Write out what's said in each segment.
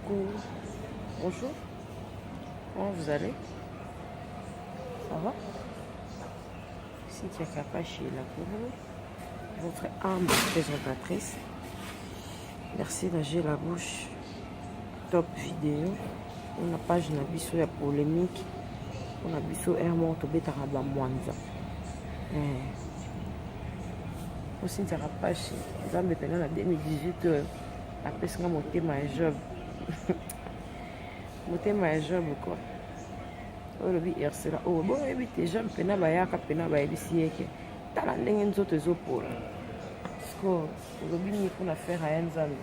Coucou. Bonjour. Comment vous allez? Ça va? Cynthia Kapashi est là pour vous. Votre humble présentatrice. Merci d'agir la bouche. Top vidéo. On a page na biso ya polémique. On a biso air moko tobetaka ba mwanza. Eh. Cynthia Kapashi, Nzambe pena na 2018 oyo apesi nga motema ya Job. Motema ya Job quoi. Oyo olobi Ursula, oyo boyebi te Job mpena bayaka mpena bayebisi ye ke tala ndenge nzoto ezopola. Sikoyo olobi nini mpona faire ya Nzambe?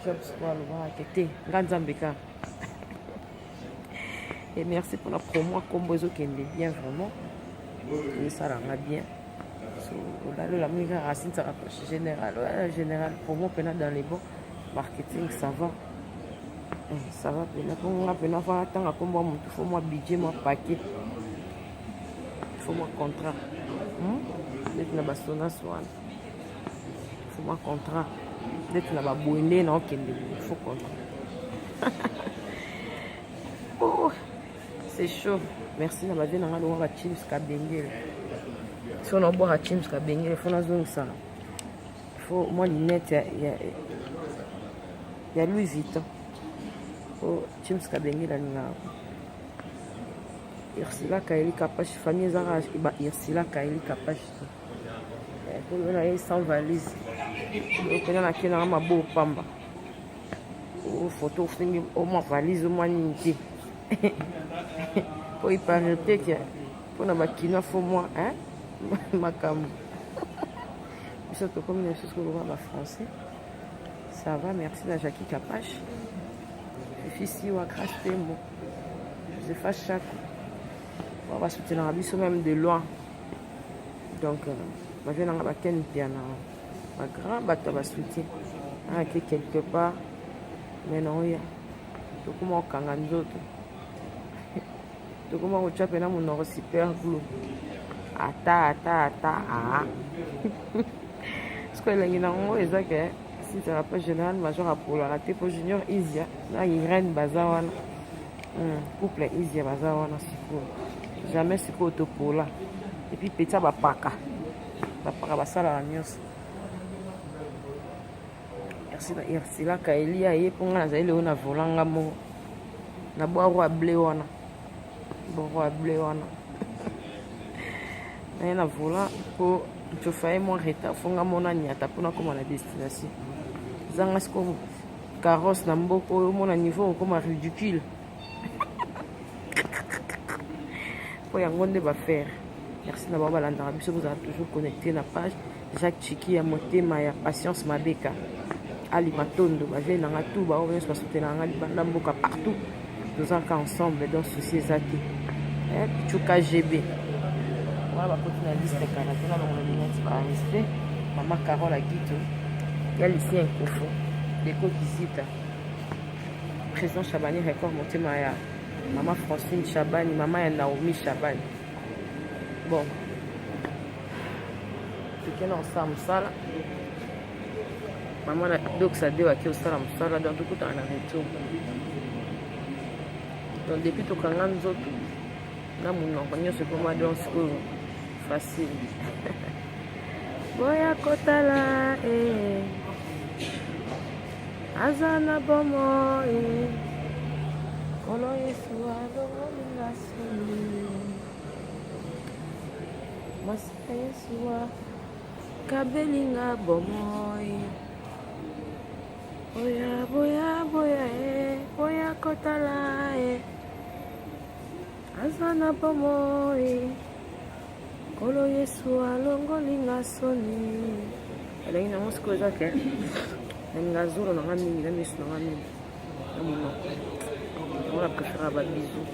Job sikoyo alobaka ke te nga Nzambe kaka. Et merci pour la promo kombo ezokende bien vraiment. Esalanga bien. So olali olamwi kaka Cynthia Kapashi général. Ouais, général promo mpena dans les bons marketing, ça va. Eh, ça va mpena mpo nga mpena fa natanga kombo ya motu, faut mwa budget, mwa paquet, faut mwa contrat, Neti na basonas wana faut mwa contrat, neti na baboye nde na okende boye faut contrat. Oh, c'est chaud. Merci na bavie na nga longa ba Chims Kabengele. So naobwaka Chims Kabengele, faut nazongisa, faut mwa lunette ya Louis Vuitton po Chims Kabengele alingaka. Ursula Kaeli Kapashi, famille ezaka ba Ursula Kaeli Kapashi te po na ye sans valise okenda na ke nanga maboko pamba. Photo osengi omwa valise, omwa nini te, po ipare te ke mpona bakinois faut mwa makambo. Biso tokomi na biso sikoyo ba français. Ça va, merci na Jackie Kapash, Fifi Siwa, Grâce Tembo, Josepha Chako, basoutenaka biso même de loin. Donc bavie nanga bakene mpiana, bagrand bato ya basoutien ake quelque part, mais naoya tokoma kokanga nzoto, tokoma kotya mpena monoko super glue, ata ata ata aa. Sikoyo elengi nango eza ke Cynthia Kapashi général major apolaka te, mpo Junior Isia na Irene baza wana, couple Isia baza wana. Sikoyo jamais sikoyo topola. Et puis petia bapaka bapaka basalaka nyonso. Merci na Ursula Kaelia ye mpo ngai nazali lelo na volanga moko na bwa roi bleu wana, bo roi bleu wana naye na volant mpo tofaye mwa retard, faut nga mona niata mpona koma na destination. Ezanga sikoyo carrosse na mboka oyo, omona niveau okoma ridicule mpo yango nde bafere. Merci na bango balandaka biso, bozala toujours connecté na page. Jacques Chiki ya motema ya Patience Mabeka, Ali Matondo, bavie nanga tout, bango nyonso basoutenaka nga libanda mboka, partout tozalaka ensemble, donc souci eza te. Pichu KGB wana bakoti na liste kala te na longola lunette barespect. Mama Carole Agito ya Lucien Kofo, Deko Kizita, président Chabani Record, motema ya mama Francine Chabani, mama ya Naomi Chabani. Bon, tokende kosala mosala. Mama na Doxa de ake kosala mosala, donc tokutana na retour. Donc depuis tokanga nzoto na monoko nyonso ekoma, donc sikoyo facile. Boya kotala e aza na bomoi, Nkolo Yesu alongolinga soni, mwasi ya Yesu akabelinga bomoi. Boya, boya, boya e, boya kotala e aza na bomoi, Nkolo Yesu alongolinga soni. Elengi nango sikoyo eza ke nalinga zolo nanga mingi na miso nanga mingi na monoko yango. Na préférera babisous,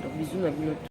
donc bisous na bino.